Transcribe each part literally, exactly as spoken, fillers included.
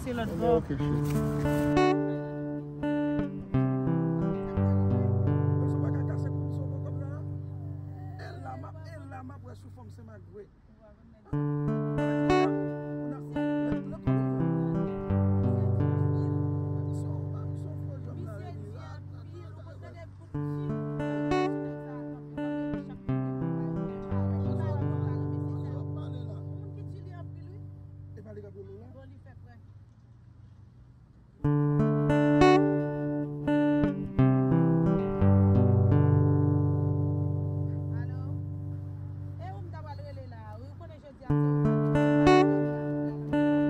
Se lòt bò. Ok, cheri. Mwen sou pa ka kase pou m sove kòb la. E la m ap, e la m ap wè sou fòm se magre. Alo? E ou m ta pral rele la a wi, ou konnen jodi a se ou k ap di m pa gen kòb la, kòb la, kòb la.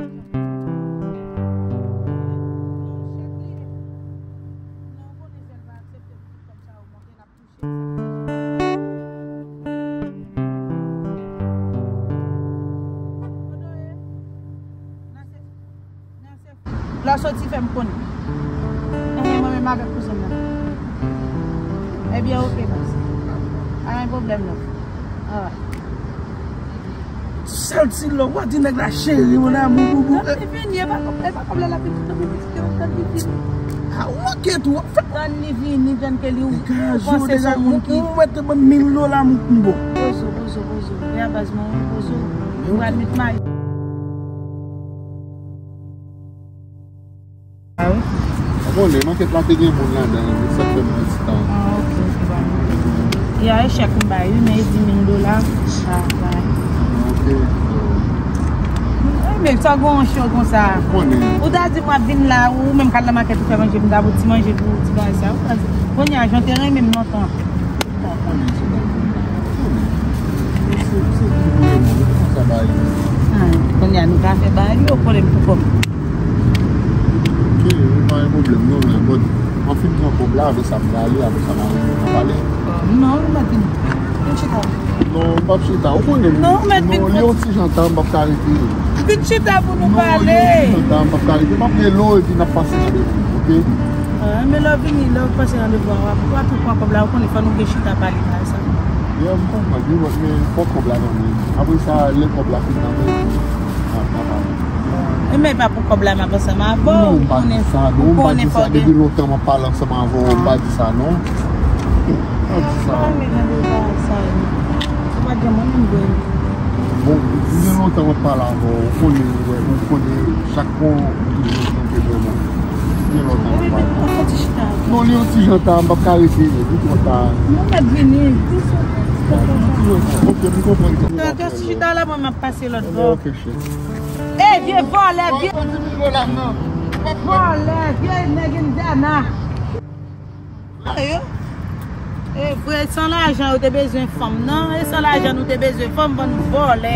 Non, chèk li ye. Non, ou konnen sèl pa aksepte pou tout kòb sa yo monte, l ap touche. Lè w soti, fè m konnen. Enhen, mwen menm avèk kouzen m nan. Ebyen, oke, baz. Pa gen pwoblèm, non. Alright. Sèl ti love, w a di nèg la cheri, mon amour, boubou. Tann li vini, e pa kòb, e pa kòb la l ap vin tann li vini, tann li vini. A, ou manke tou, w ap fè. Tann li vini, tann ke li ou panse se yon moun ki. Ou mèt ban m mil dola, m, m bon. Pozo, pozo, pozo. E a baz mwen, pozo. Ou pral met mayo. Ah wi? Ou konnen, makèt la te gen moun ladan, se sa k fè m di tan. Ah, ok, ok, ba. Ya, e chèk m bay, wi, men e di mil dola. Ah, ba. Ok. Wi, men sa gon cho konsa. Ou konnen. Ou ta di m w ap vin la, ou menm k al nan makèt ou fè manje, m ta pote ti manje pou ti bagay sa. Ou ta di, kounye a, jan w te renmen m lontan. Ou pa konnen se bagay kounye a. Ou konnen. Se, se ki vre, non, ou konn sa bagay yo. Ah, kounye a, nou ka fè bagay yo, pwoblèm pou kòb. Ok, pa gen pwoblèm, non, men, bon, mwen fin pran kòb la, apre sa, m prale, apre sa, m a rele, n a pale. Non, nou mèt vin. Vin chita. Non, m p ap chita, ou konnen. Non, ou mèt vin. Non, li yon ti jan ta, m p ap ka rete. Vin chita pou nou pale. Non, li yon ti jan ta, m p ap ka rete. M ap rele w, epi n ap pase randevou, ok? Ah, men lè w vini, lè w pase randevou a, w a, w a tou pran kòb la, ou konnen fò nou gen chita pale bagay sa. Yeah, m konprann, wi, men fò kòb la nan men. Apre sa, lè kòb la fin nan men, n a, n a pale. E men e pa pou kòb la m ap ansanm avè w, ou konnen, ou konnen fò gen. Non, m pa di sa, non, m pa di sa, depi lontan m ap pale ansanm avè w, m pa di sa, non. M pa di sa. Ah, m pa renmen tande bagay sa yo. Ou pa gen mwen menm vre. Bon, gen lontan m ap pale avè w, ou konnen, ou konnen chak bon, toujou gen vrèman. Gen lontan m ap pale. Non, li yon ti jan ta, m p ap ka rete, li twò ta. Nou mèt vini. Ok, m konprann. Chita la, mwen m ap pase lòt bò. Ok, cheri. E vye vòlè, vye. Vòlè, vye nèg Indiana. Ayo. E vre, san lajan yo te bezwen fanm nan, e san lajan nou te bezwen fanm, ban nou vòlè.